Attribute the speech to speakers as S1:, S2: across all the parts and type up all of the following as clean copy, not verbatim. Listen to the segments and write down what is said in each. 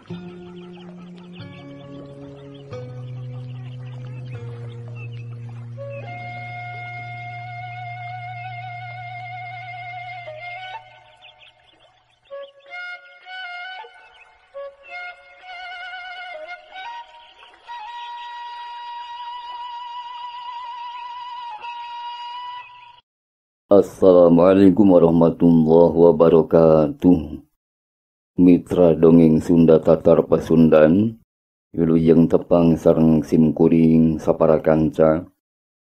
S1: Assalamualaikum warahmatullahi wabarakatuh. Mitra dongeng Sunda Tatar Pasundan, wilujeng tepang sareng simkuring sapara kanca.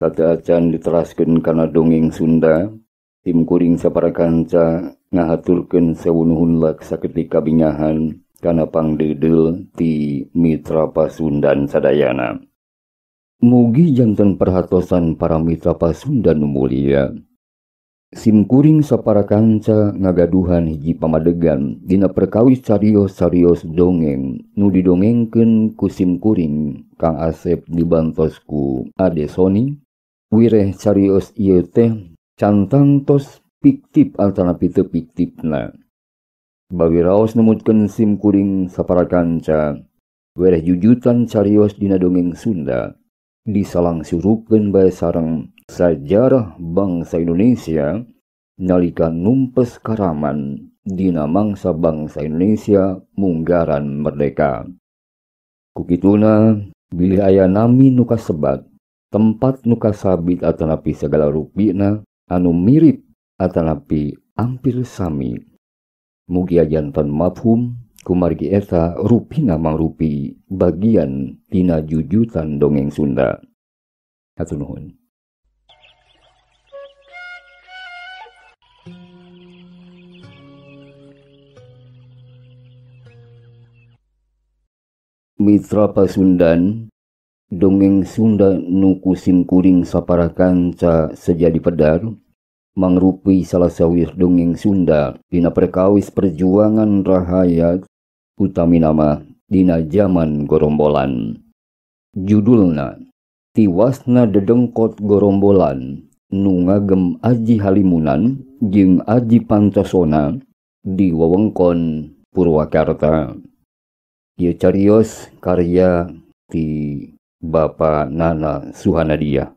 S1: Sateuacan diteraskeun kana dongeng Sunda, simkuring sapara kanca ngahaturkeun sewu nuhun saketik kabingahan kana pangdeudeuh ti Mitra Pasundan sadayana. Mugi janten perhatosan para mitra Pasundan nu mulia. Simkuring sapara kanca ngagaduhan hiji pamadegan dina perkawis carios-carios dongeng nu didongengkeun ku simkuring Kang Asep dibantos ku Ade Sony. Wireh carios ieu teh cantang tos fiktif atanapi teu fiktifna. Bawiraos numutkeun simkuring sapara kanca wireh jujutan carios dina dongeng Sunda disalangsurukeun bae sareng sajarah bangsa Indonesia nalika numpes karaman dina mangsa bangsa Indonesia munggaran merdeka. Kukituna bilih aya nami nu kasebat, tempat nu kasabit atanapi sagala rupina anu mirip atanapi ampir sami. Mugia janten mafhum kumargi eta rupina mangrupi bagian tina jujutan dongeng Sunda. Hatur nuhun. Mitra Pasundan, dongeng Sunda nu ku simkuring sapara kanca sejadi pedar, mangrupi salah sawios dongeng Sunda dina perkawis perjuangan rahayat utamina mah dina jaman gorombolan. Judulna Tiwasna Dedengkot Gorombolan nu ngagem Aji Halimunan jeung Aji Pancasona di wewengkon Purwakarta. Ieu carios karya ti Bapak Nana Suhanadia.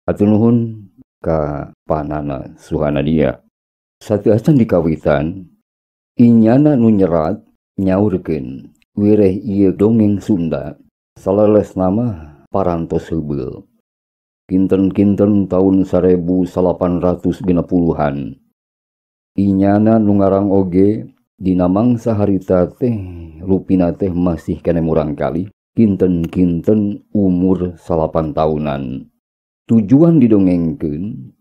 S1: Hatur nuhun ka Pak Nana Suhanadia. Sateuacan dikawitan, inyana nu nyerat nyaurkeun wireh ieu dongeng Sunda salelesna mah parantos heubeul. Kinten-kinten taun 1860-an. Inyana nu ngarang oge dina mangsa harita teh rupina teh masih kene murang kali kinten-kinten umur 8 tahunan. Tujuan didongengkeun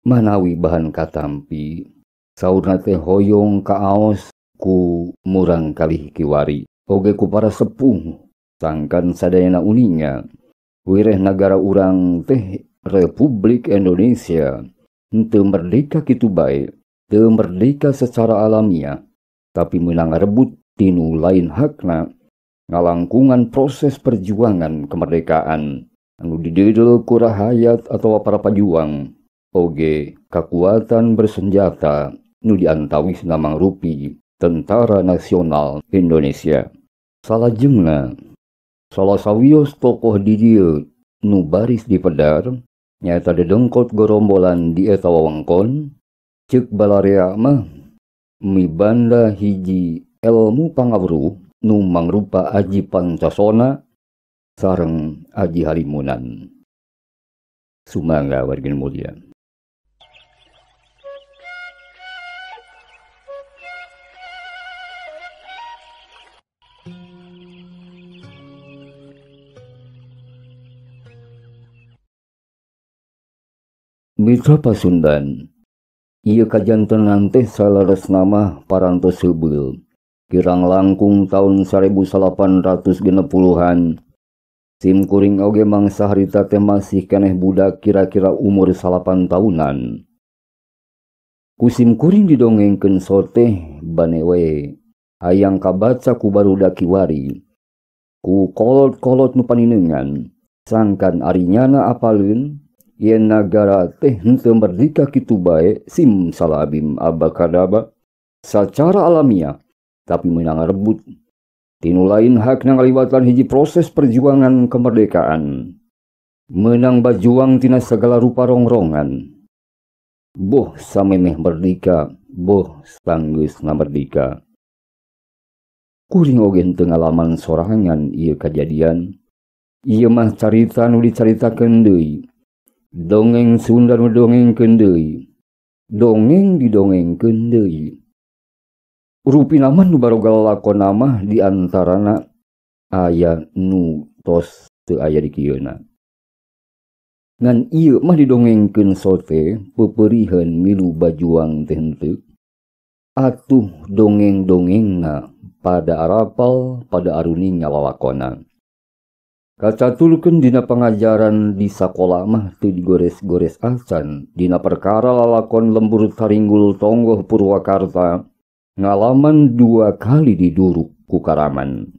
S1: manawi bahan katampi saurna teh hoyong kaaos ku murang kalih kiwari oge ku para sepuh sangkan sadayana uninga wireh nagara urang teh Republik Indonesia henteu merdeka kitu bae, teu merdeka secara alamiah, tapi meunang rebut tinu lain hakna ngalangkungan proses perjuangan kemerdekaan anu dideudel ku rahayat atawa para pajuang oge kakuatan bersenjata nu diantawisna mangrupi Tentara Nasional Indonesia. Salajengna salah sawios tokoh di dieu nu baris dipedar nyaeta dedengkot gorombolan di eta wewengkon. Ceuk balarea mah mibanda hiji elmu pangawruh nu mangrupa Aji Pancasona sareng Aji Halimunan. Sumangga wargi mulia. Mitra Pasundan, ieu kajantenan teh saleresna mah parantos heubeul. Kirang langkung taun 1860-an. Simkuring oge mangsa harita teh masih keneh budak kira-kira umur 8 tahunan. Ku simkuring didongengkeun soteh bane we hayang kabaca ku barudak kiwari. Ku kolot-kolot nu paninengan, sangkan ari nyana apaleun yen nagara teh henteu merdeka kitu bae sim salabim abakadaba sacara alamiah, tapi meunang rebut Tinu lain hakna ngaliwatan hiji proses perjuangan kemerdekaan. Menang bajuang tina segala rupa rongrongan. Boh samemeh merdeka, boh sanggeusna merdeka. Kuring oge henteu ngalaman sorangan ieu kajadian. Ieu mah carita nu dicaritakeun deui. Dongeng Sunda nu dongengkeun deui. Dongeng didongengkeun deui. Rupina mah nu baroga lalakonna mah di antarana aya nu tos teu aya di kieuna. Ngan ieu mah didongengkeun sote pepeuriheun milu bajuang teh henteu. Atuh dongeng-dongengna pada arapal pada aruning lalakona. Kacatulkeun dina pangajaran di sakola mah teu digores-gores acan dina perkara lalakon lembur Taringgul Tonggoh Purwakarta ngalaman 2 kali diduruk ku Karaman.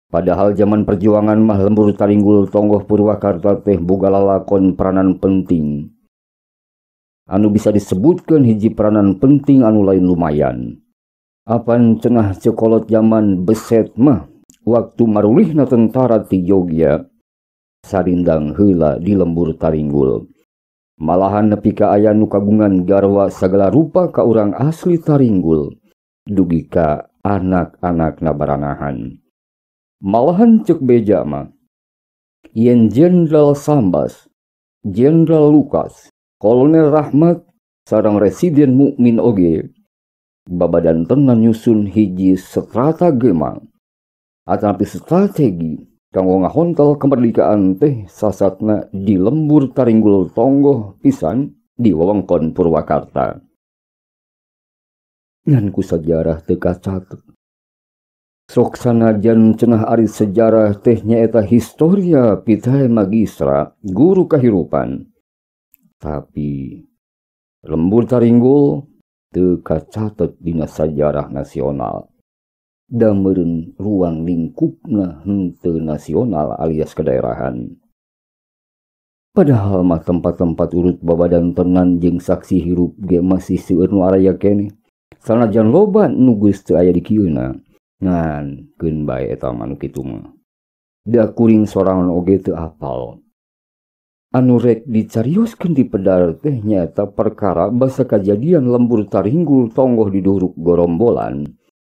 S1: Padahal zaman perjuangan mah lembur Taringgul Tonggoh Purwakarta teh boga lalakon peranan penting. Anu bisa disebutkeun hiji peranan penting anu lain lumayan. Apan cenah cekolot zaman beset mah waktu marulihna tentara ti Jogja sarindang heula di lembur Taringgul. Malahan nepi ka aya nu kagungan garwa sagala rupa ka urang asli Taringgul dugi ka anak-anakna baranahan. Malahan cek beja mah yen Jenderal Sambas, Jenderal Lukas, Kolonel Rahmat sareng Residen Mukmin oge babadantenna nyusun hiji stratagema atanapi strategi kanggo ngahontal kemerdekaan teh sasatna di lembur Taringgul Tonggoh pisan di wewengkon Purwakarta. Ngan ku sajarah teu kacatet. Sok sanajan cenah ari sejarah teh nyaeta historia pitae magistra guru kahirupan. Tapi lembur Taringgul teu kacatet dina sajarah nasional. Da meureun ruang lingkupna henteu nasional alias kedaerahan. Padahal mah tempat-tempat urut babadantenan jeung saksi hirup ge masih seueur nu araya keneh. Sanajan loba nu geus teu aya di kieuna. Ngan keun bae eta mah nu kitu mah. Da kuring sorangan oge teu apal. Anu rek dicarioskeun di pedar teh nyaeta perkara basa kajadian lembur Taringgul Tonggoh diduruk gorombolan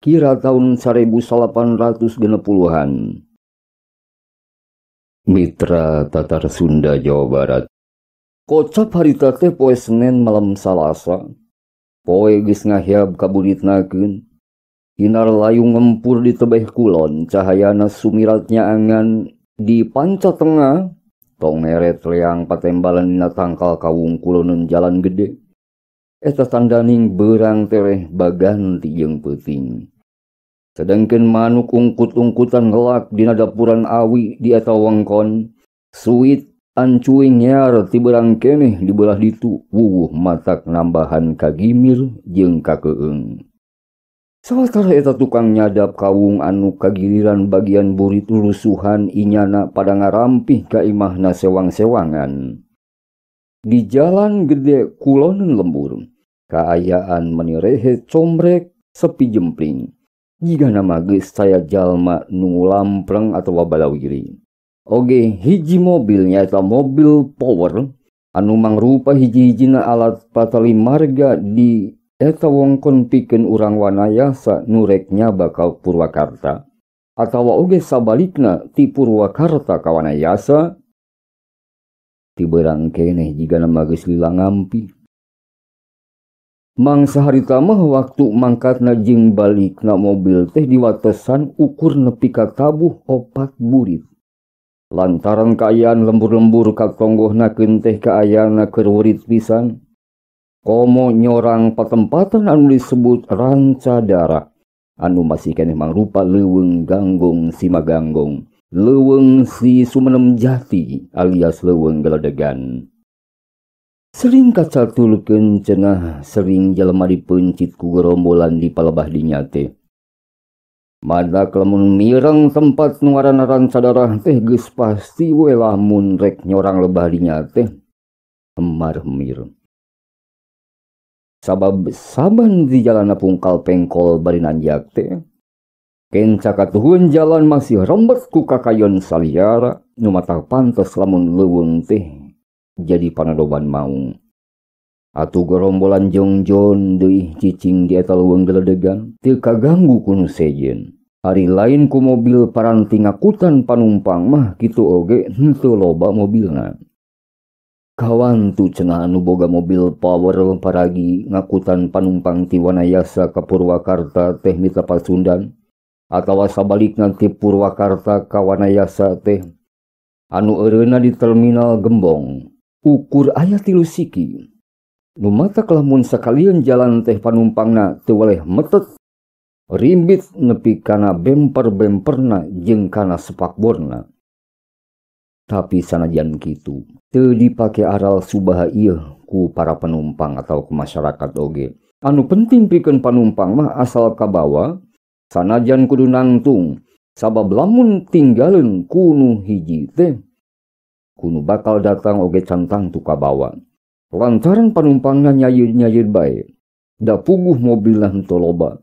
S1: kira tahun 1860-an. Mitra Tatar Sunda Jawa Barat. Kocap harita teh poe Senin malam Salasa. Poe geus ngahiab kaburitnakeun. Kinar layung ngempur di tebeh kulon, cahayana sumirat nyaangan di panca tengah. Tong meret leang patembalan dina tangkal kawung kuloneun jalan gede. Eta tandaning beurang tereh baganti jeung peuting. Sedangkeun manuk ungkut-ungkutan ngelak dina dapuran awi di eta wengkon, suit ancuing nyiar ti beurang keneh di belah ditu wuwuh matak nambahan kagimir jeung kakeung. Sawatara eta tukang nyadap kawung anu kagiliran bagian burit rusuhan inyana pada ngarampih ka imahna sewang-sewangan. Di jalan gede kuloneun lembur, kaayaan meni rehe combrek sepi jempling. Jigana mah geus saya jalma nu lampreng atawa balawiri. Oge hiji mobil nyaeta mobil power anu mangrupa hiji-hijina alat patali marga di eta wongkon pikeun urang Wanayasa nu rek nyaba ka Purwakarta atawa oge sabalikna ti Purwakarta ka Wanayasa. Ti beurang keneh jigana mah geus lila ngampi. Mangsa harita mah waktu mangkatna jeung balikna mobil teh diwatesan ukur nepi ka tabuh 4 burit. Lantaran kaayaan lembur-lembur katonggohna keun teh kaayaanna keur weurit pisan. Komo nyorang patempatan anu disebut Ranca Dara anu masih keneh mangrupa leuweung ganggong Simaganggong, leuweung si Sumenem Jati alias leuweung Geledegan. Sering kacatulkeun cenah sering jelema dipeuncit ku gerombolan di palebah dinya teh. Madak lamun mireng tempat nu ngaranna Ranca Darah teh geus pasti we lamun rek nyorang lebah dinya teh hemar-hemir. Sabab saban di jalana pungkal pengkol bari nanjak teh Kenca katuhun jalan masih rembet ku kakayon saliara nu matak pantes lamun leuweung teh jadi panadoban maung. Atuh gerombolan jongjon deui cicing di eta leuweung geledegan teu kaganggu ku nu sejen. Ari lain ku mobil paranti ngakutan panumpang mah kitu oge henteu loba mobilna. Kawantu cenah anu boga mobil power paragi ngakutan panumpang ti Wanayasa ka Purwakarta teh mita Pasundan atawa sabalikna ti Purwakarta ka Wanayasa teh anu eureunna di terminal Gembong ukur aya 3 siki. Nu matak lamun sakalian jalan teh panumpangna teu weleh metet rimbit nepi kana bemper-bemperna jeung kana sepakborna. Tapi sanajan kitu teu dipake aral subaha ieu ku para penumpang atau ku masyarakat oge. Anu penting pikeun panumpang mah asal kabawa sanajan kudu nangtung sabab lamun tinggaleun kunu hiji teh kunu bakal datang oge can tangtu kabawa. Lantaran panumpangna nyayeur-nyayeur bae da puguh mobilna henteu loba.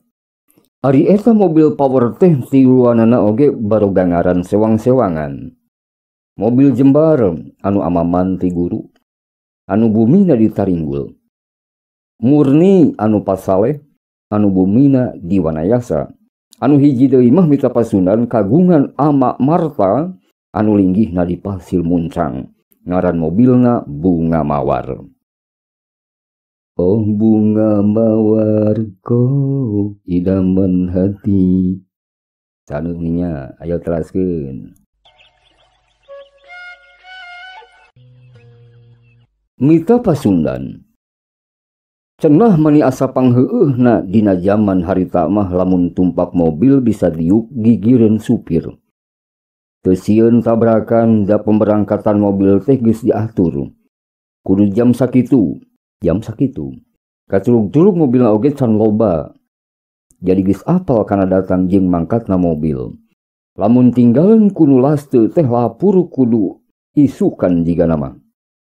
S1: Ari eta mobil power teh tiluanana oge baroga ngaran sewang-sewangan. Mobil jembar anu amaman ti guru anu bumina di Taringgul. Murni anu Pasaleh anu bumina di Wanayasa. Anu hiji deui mah mita Pasundan kagungan ama Marta anu linggihna di Pasil Muncang. Ngaran mobilna Bunga Mawar. Oh bunga mawar kau idaman hati. Sanuhnya ayo teraskeun. Mita Pasundan cenah mani asa pangheueuhna dina jaman harita mah lamun tumpak mobil bisa diuk gigireun supir. Teu sieun tabrakan da pemberangkatan mobil teh geus diatur. Kudu jam sakitu, jam sakitu. Kacurug-curug mobilna oge can loba. Jadi geus apal kana datang jeung mangkatna mobil. Lamun tinggalin kudu laste teh lapur kudu isukan jigana mah.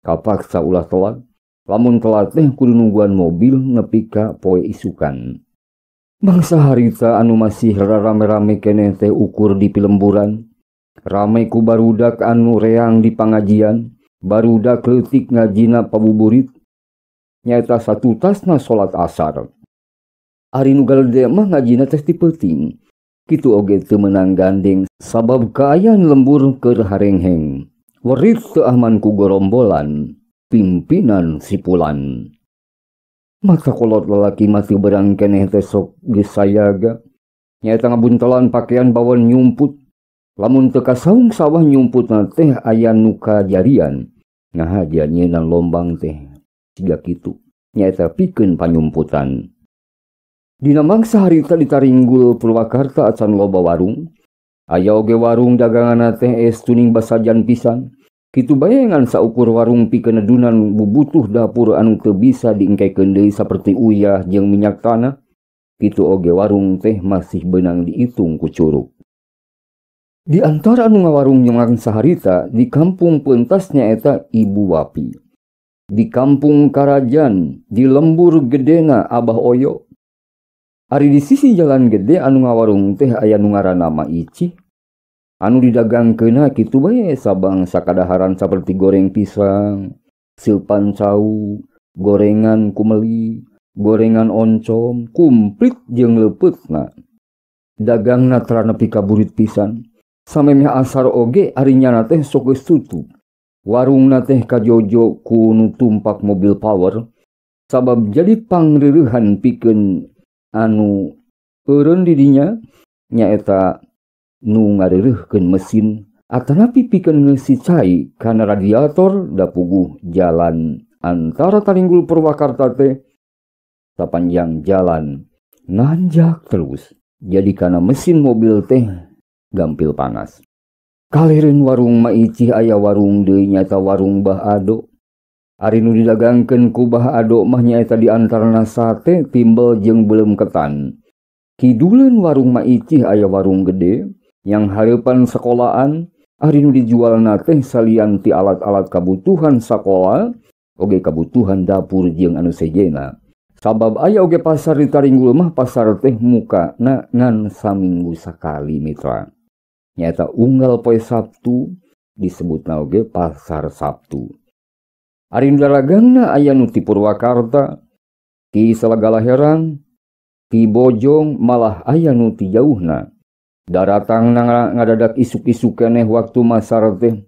S1: Kapaksa ulah telat. Lamun telat teh kudu nungguan mobil nepi ka poe isukan. Bangsa harita anu masih rarame-rame keneh teh ukur di pilemburan. Rame ku barudak anu reang di pangajian, barudak leutik ngajina pabuburit. Nyaeta satutasna salat asar. Ari nu galede mah ngajina teh ti peuting. Kitu oge teu meunang gandeng sabab kaayaan lembur keur harengheng. Werit teu aman ku gorombolan pimpinan sipulan. Mata kolot lalaki mati berang keneh teh sok geus sayaga. Nyaeta ngabuntelan pakaian bawon nyumput. Lamun teu kasaung sawah nyumputna teh aya nu kajarian. Ngahaja nyeunan lombang teh siga kitu. Nyaeta pikeun panyumputan. Dina mangsa harita di Taringgul Purwakarta acan loba warung. Aya oge warung daganganna teh es tuning basajan pisan. Kitu bayangan saukur warung pikeun nedunan bubutuh dapur anu teu bisa diengkekeun deui saperti uyah jeung minyak tanah. Kitu oge warung teh masih beunang diitung ku curug. Di antara anu ngawarung nyeungan saharita di kampung Pentas nyaeta Ibu Wapi. Di kampung Karajan di lembur gedena Abah Oyo. Ari di sisi jalan gede anu ngawarung teh aya nu ngaranna Ma Ici. Anu didagangkeunna kitu bae sabang sakadaharan saperti goreng pisang, silpan cau, gorengan kumeli, gorengan oncom, kumplit jeung leupeutna. Dagangna tara nepi ka burit pisan. Samemeh asar oge ari nyana teh sok geus tutup. Warungna teh kajojo ku nu tumpak mobil power sabab jadi pangreurehan pikeun anu eureun di dinya nyaeta nu ngareureuhkeun mesin atanapi pikeun ngeusi cai kana radiator da puguh jalan antara Taringgul Purwakarta teh sapanjang jalan nanjak terus jadi kana mesin mobil teh gampil panas. Kalireun warung Ma Icih aya warung deui nyaeta warung Bah Ado. Ari nu didagangkeun ku Bah Ado mah nyaeta di antarana sate, timbel jeung beuleum ketan. Kiduleun warung Ma Icih aya warung gede yang hareupan sekolahan. Ari nu dijualna teh salian ti alat-alat kabutuhan sakola oge kabutuhan dapur jeung anu sejenna. Sabab aya oge pasar di Taringgul mah pasar teh mukana ngan saminggu sakali mitra. Nyaeta unggal poe Sabtu disebutna oge pasar Sabtu. Ari nu daragangna aya nu ti Purwakarta, ti Salagalaherang, ti Bojong, malah aya nu ti jauhna. Daratangna ngadadak isuk-isuk keneh waktu masar teh.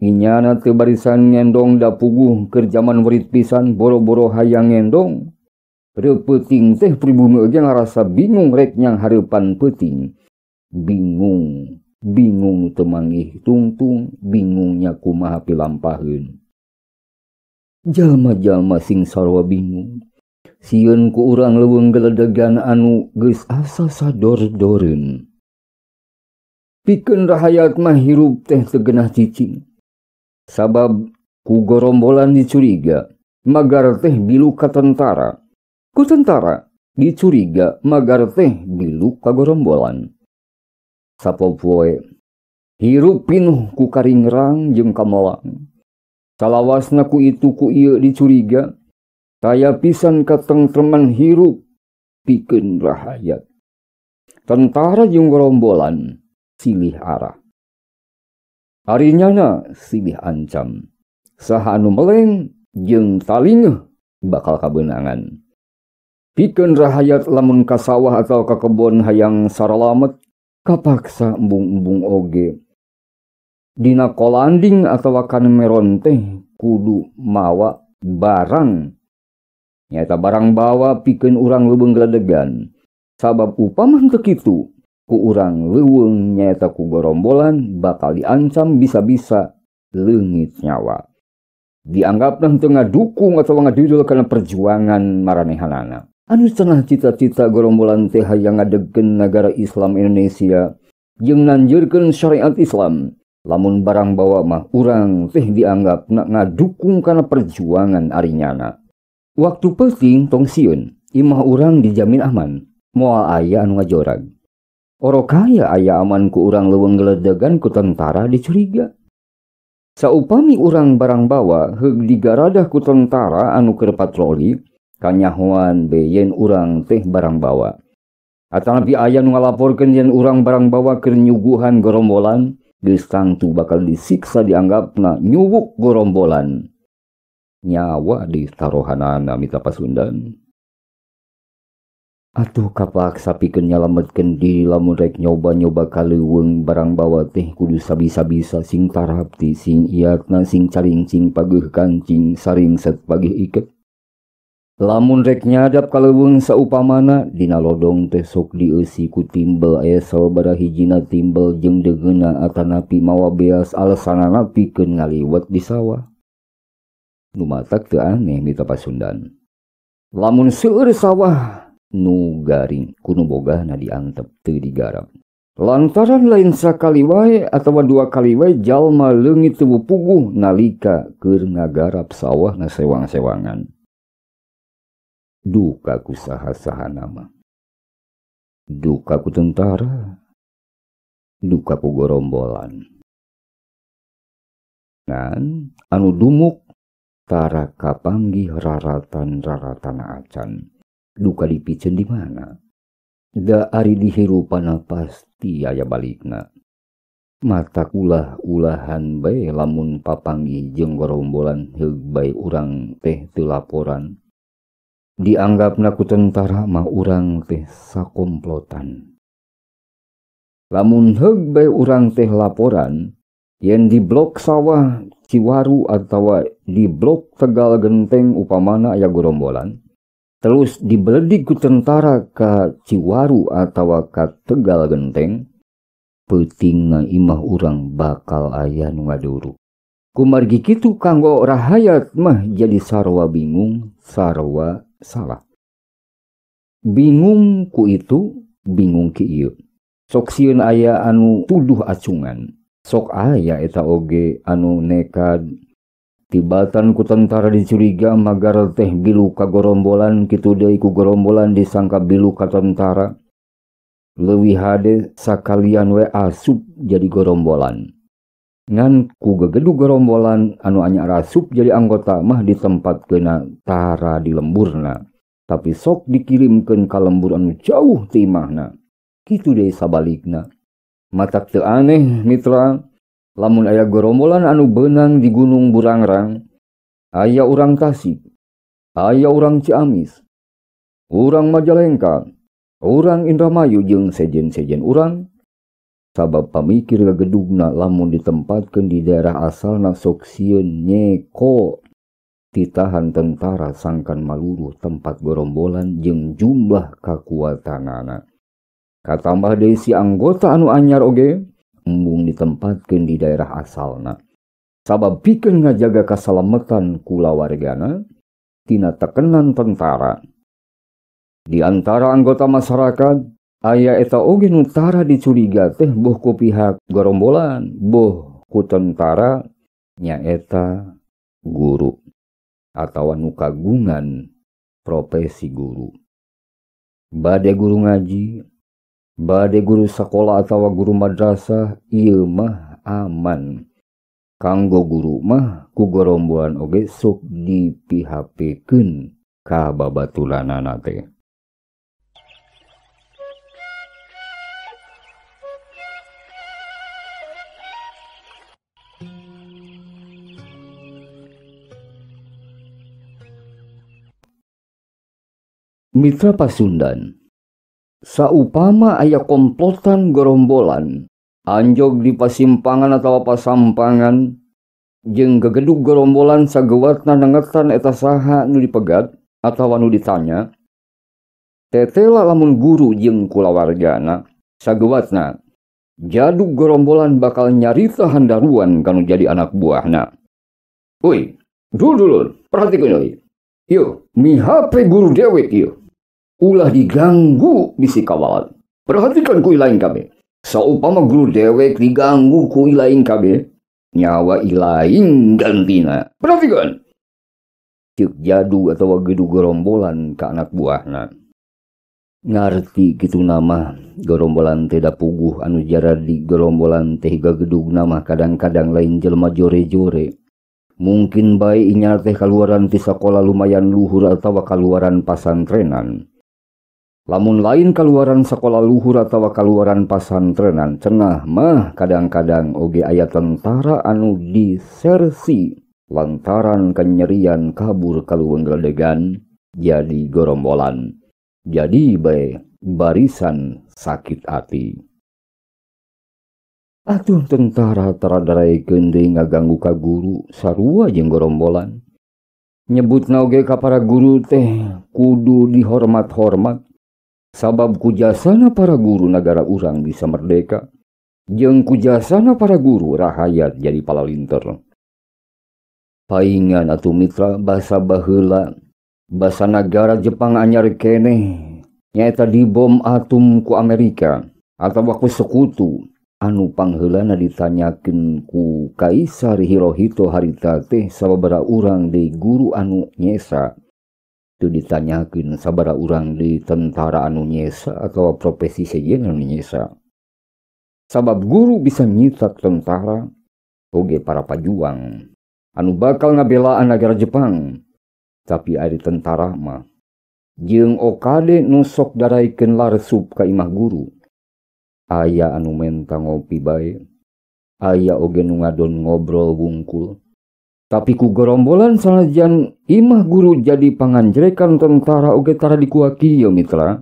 S1: Inyana teu barisan ngendong da puguh keur jaman werit pisan boro-boro hayang ngendong. Reupeting teh pribumi oge ngarasa bingung rek nyang hareupan peuting. Bingung, bingung teu manggih tungtung, bingungnya kumaha pilampaheun. Jalma-jalma sing sarua bingung. Sieun ku urang leuweung geledegan anu geus asa sador-doreun. Pikeun rahayat mah hirup teh teu geunah cicing. Sabab ku gorombolan dicuriga, magar teh bilu ka tentara. Ku tentara dicuriga, magar teh bilu ka gorombolan. Sapopoe hirup pinuh ku karingrang jeung kamelang. Salawasna ku itu ku ieu dicuriga, kaya pisan katengtreman hirup pikeun rahayat. Tentara jeung gerombolan silih arah. Ari nyana silih ancam. Saha anu meleng jeung talingeuh bakal kabeunangan. Pikeun rahayat lamun ka sawah atau ka kebon hayang saralamet kapaksa embung-embung oge. Dina kolanding atawa kanemeron teh kudu mawa barang. Nyaeta barang bawa pikeun urang leuweung geledegan. Sabab upama henteu kitu, ku urang leuweung nyaeta ku gorombolan bakal diancam bisa-bisa leungit nyawa. Dianggapna henteu ngadukung atawa ngadidul kana perjuangan maranehanana. Anu cenah cita-cita gorombolan teh hayang ngadegkeun nagara Islam Indonesia jeung nanjeurkeun syariat Islam. Lamun barang bawa mah urang teh dianggap nak ngadukung kana perjuangan arinyana. Waktu peuting tong sieun, imah urang dijamin aman, moal aya anu ngajorag. Orok kaya aya aman ku urang leuweung geledegan ku tentara dicuriga. Saupami urang barang bawa heug digaradah ku tentara anu keur patroli, kanyahoan be yen urang teh barang bawa. Atanapi aya nu ngalaporkeun yen urang barang bawa keur nyuguhan gorombolan, geus tangtu bakal disiksa dianggapna nyuwuk gorombolan. Nyawa ditarohanana mitra Pasundan. Atuh kapaksa pikeun nyalametkeun diri lamun rek nyoba-nyoba ka leuweung barang bawa teh kudu sabisa-bisa sing tarapti, sing iatna, sing caringcing pageuh kancing, saringset pageuh iket. Lamun rek nyadap ka leuweung saupamana dina lodong teh sok dieusi ku timbel aya sababaraha hijina timbel jeung deungeuna atanapi mawa beas alasanana pikeun ngaliwet di sawah. Nu matak teu aneh mitra Pasundan. Lamun seueur sawah nu garing kudu bogana diantep teu digarap. Lantaran lain sakali wae atawa dua kali wae jalma leungit teu puguh nalika keur ngagarap sawah na sewang-sewangan. Duka ku saha-sahana mah. Duka ku tentara. Duka ku gorombolan. Ngan anu dumuk tara kapanggih raratan-raratan acan. Duka dipiceun di mana? Da ari dihirupana pasti aya balikna. Mata ulah-ulahan bae lamun papanggih jeung gorombolan heug bae urang teh teu laporan. Dianggapna ku tentara mah urang teh sakomplotan. Lamun heug bae urang teh laporan, yen di blok sawah Ciwaru atawa di blok Tegal Genteng upamana aya gorombolan, terus dibeledig ku tentara ka Ciwaru atawa ka Tegal Genteng, peutingna imah urang bakal aya nu ngaduru. Kumargi kitu kanggo rahayat mah jadi sarua bingung, sarua salah. Bingung ku itu, bingung ki ieu. Sok sieun aya anu tuduh acungan. Sok aya eta oge anu nekad. Tibatan ku tentara dicuriga magar teh bilu ka gorombolan, kitu deui ku gorombolan disangka bilu ka tentara. Leuwih hade sakalian we asup jadi gorombolan. Ngan ku gegedu gorombolan anu anyar asup jadi anggota mah ditempatkeunna tara di lemburna. Tapi sok dikirimkeun ka lembur anu jauh ti imahna. Kitu deui sabalikna. Matak teu aneh mitra, lamun aya gerombolan anu beunang di Gunung Burangrang, aya urang Tasik, aya urang Ciamis, urang Majalengka, urang Indramayu jeung sejen-sejen urang. Sabab pamikir gagedugna lamun ditempatkeun di daerah asalna sok sieun nyeko titahan tentara sangkan maluruh tempat gerombolan jeung jumlah kakuatanana. Katambah deui si anggota anu anyar oge embung ditempatkeun di daerah asalna. Sabab pikeun ngajaga kasalametan kulawargana tina tekenan tentara. Di antara anggota masyarakat aya eta oge nu tara dicuriga teh boh ku pihak gerombolan, boh ku tentara, nyaeta guru atawa nu kagungan profesi guru. Bade guru ngaji, bade guru sakola atawa guru madrasah, ieu mah aman. Kanggo guru mah ku gerombolan oge sok dipihapekeun ka babatulanana teh. Mitra Pasundan, saupama aya komplotan gerombolan anjog di pasimpangan atawa pasampangan jeung gegedug gerombolan sagewatna nengetan eta saha nu dipegat atawa nu ditanya, tetela lamun guru jeung kulawargana sagewatna jadug gerombolan bakal nyarita handaruan kanu jadi anak buahna. Oi, dulur, perhatikeun euy. Ieu mihape guru dewek ieu. Ulah diganggu bisi kawalan. Perhatikan ku ilaing kabeh. Saupama guru dewek diganggu ku ilaing kabeh, nyawa ilaing gantina. Perhatikan. Ceuk jadu atawa gedu gerombolan ka anak buahna. Ngarti kitu nama gerombolan teh da puguh anu jaradi gerombolan teh gagedugna mah kadang-kadang lain jelema jore-jore. Mungkin bae inya teh kaluaran ti sakola lumayan luhur atawa kaluaran pasantrenan. Lamun lain kaluaran sakola luhur atawa kaluaran pasantrenan, cenah mah kadang-kadang oge aya tentara anu disersi lantaran kanyerian kabur kaluweung geledegan jadi gerombolan. Jadi bae barisan sakit ati. Atuh tentara taradaraekeun deui ngaganggu ka guru sarua jeung gerombolan. Nyebutna oge ka para guru teh kudu dihormat-hormat. Sabab kujasana para guru nagara urang bisa merdeka, jeung kujasana para guru rahayat jadi palalinter. Paingan atuh mitra basa baheula, basa nagara Jepang anyar keneh nyaeta dibom atom ku Amerika atawa ku sekutu anu pangheulana ditanyakeun ku Kaisar Hirohito harita teh sababaraha urang deui guru anu nyesa. Teu ditanyakeun sabaraha urang deui tentara anu nyesa atawa profesi sejen anu nyesa. Sabab guru bisa nyitak tentara oge para pajuang anu bakal ngabelaan nagara Jepang. Tapi ari tentara mah jeung okade nu sok daraikeun larsup ka imah guru. Aya anu menta ngopi bae, aya oge nu ngadon ngobrol wungkul. Tapi ku gerombolan sanajan imah guru jadi panganjrekan tentara oge tara dikuaki yo mitra.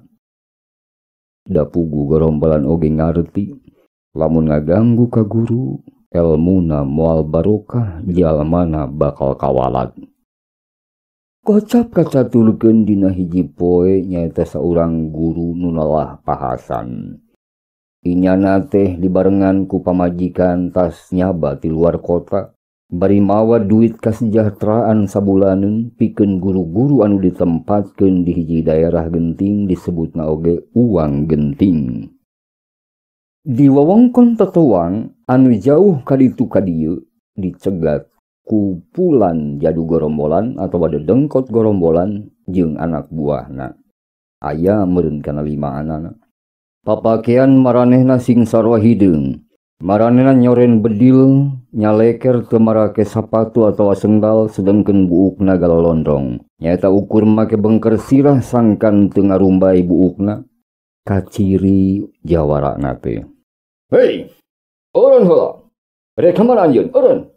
S1: Da pugu gerombolan oge ngarti lamun ngaganggu ka guru, elmuna moal barokah, jalmana bakal kawalat. Kocap kacatulkeun dina hiji poe nyaeta saurang guru nu nalah pahasan. Inyana teh dibarengan ku pamajikan tas nyaba ti luar kota. Bari mawa duit kasejahteraan sabulaneun pikeun guru-guru anu ditempatkeun di hiji daerah genting disebutna oge uang genting. Di wewengkon tetuang anu jauh kaditu kadieu dicegat kumpulan jadu gerombolan atawa dedengkot gerombolan jeung anak buahna. Aya meureun kana limaanana. Papakean maranehna sing sarua hideung. Maranehna nyoren bedil nyaleker teu marake sapatu atawa sendal sedengkeun buukna galolondrong. Nyaeta ukur make bengker sirah sangkan teu ngarumbay buukna kaciri jawarana teh. Hei, eureun heula. Rek ka mana anjeun? Eureun.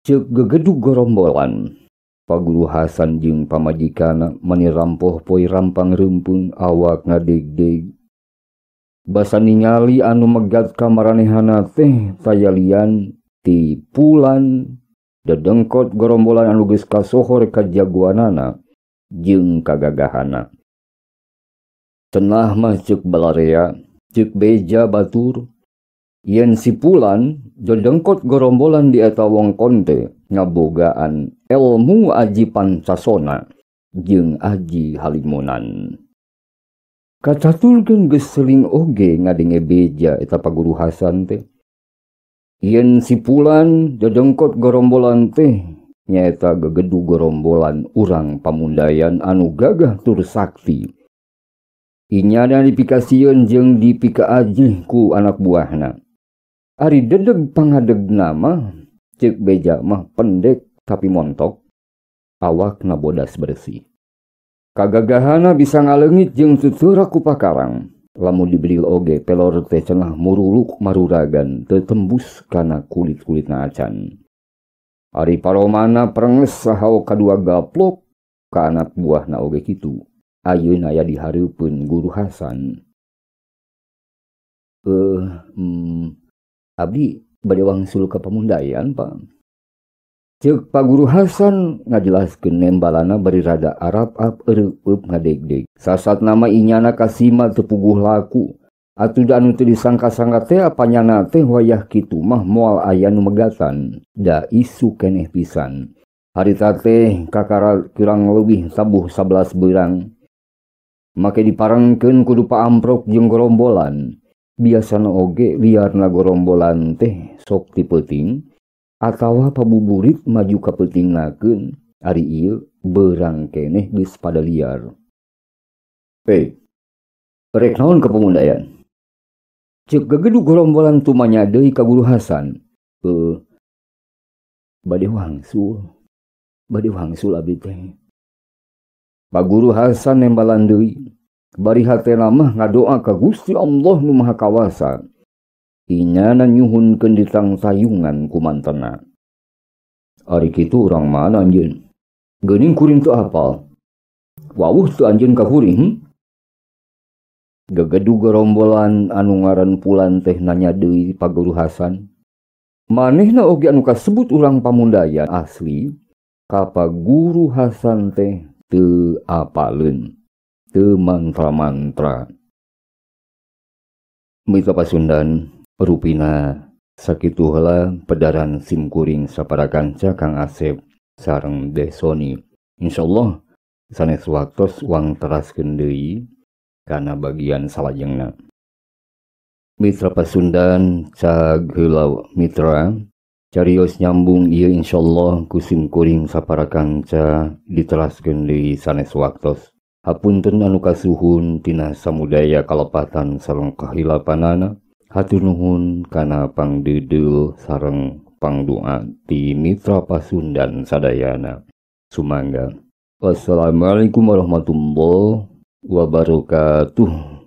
S1: Ceuk gegedug gorombolan. Paguru Hasan jeung pamajikana mani rampoh poe rampang reumpeung awak ngadegdeg. Basa ningali anu megat ka maranehana teh tayalian ti Pulan dedengkot gorombolan anu geus kasohor kajagoanana jeung kagagahana. Cenah mah ceuk balarea, ceuk beja batur, yen si Pulan dedengkot gorombolan di eta wongkon teh ngabogaan elmu aji pancasona jeung aji halimunan. Kacaturkeun geus seling oge ngadenge beja eta Paguru Hasan teh. Yen si Pulan dedengkot gorombolan teh nyaeta gegedu gorombolan urang Pamundayan anu gagah tur sakti. Inyana dipikasieun jeung dipikaajih ku anak buahna. Ari dedeg pangadegna mah ceuk beja mah pendek tapi montok, awakna bodas bersih. Kagagahana bisa ngaleungit jeung tuturak ku pakarang. Lamun dibedil oge pelor teh cenah muruluk maruragan teu tembus kana kulit-kulitna acan. Ari paromana prenges sahau kadua gaplok ka anak buahna oge kitu. Ayeuna aya di hareupeun Guru Hasan. Abdi bade wangsul ka Pamundayan, Pak. Ceuk Pak Guru Hasan ngajelaskeun nembalana bari rada arap-ap ereup ngadegdeg. Sasat nama inyana kasima teu puguh laku. Atuh da anu teu disangka-sangka teh apanyana teh wayah kitu mah moal aya nu megatan. Da isu keneh pisan. Harita teh kakara kurang leuwih tabuh 11 beurang. Make diparengkeun kudu paamprok jeung gorombolan. Biasana oge liarna gorombolan teh sok ti peuting atawa pabuburit maju ka peutingnakeun. Ari ieu beurang keneh geus pada liar. Hei, rek naon ka Pamundayan? Ceuk gegedu gorombolan tumanya deui ka Guru Hasan. Bade wangsul. Bade wangsul abdi teh. Pak Guru Hasan nembalan deui. Bari hatena mah ngadoa ka Gusti Allah nu Maha Kawasa. Inyana nyuhunkeun ditangtayungan ku mantena. Ari kitu urang mana anjeun? Geuning kuring teu apal. Wawuh teu anjeun ka kuring? Gegedu gerombolan anu ngaran Pulan teh nanya deui Pak Guru Hasan. Manehna oge anu kasebut urang Pamundayan asli ka Pak Guru Hasan teh teu apaleun, teu mantra-mantra. Mitra Pasundan, rupina sakitu heula pedaran simkuring sapara kanca Kang Asep sareng Desoni. Insyaallah sanes waktos wang teraskeun deui kana bagian salajengna. Mitra Pasundan cag heula mitra carios nyambung ieu insyaallah ku simkuring sapara kanca diteraskeun deui sanes waktos. Hapunten anu kasuhun tina samudaya kalepatan sareng kahilapanana. Hatur nuhun kana pangdeudeuh sareng pangdoa ti Mitra Pasundan sadayana. Sumangga. Wassalamualaikum warahmatullahi wabarakatuh.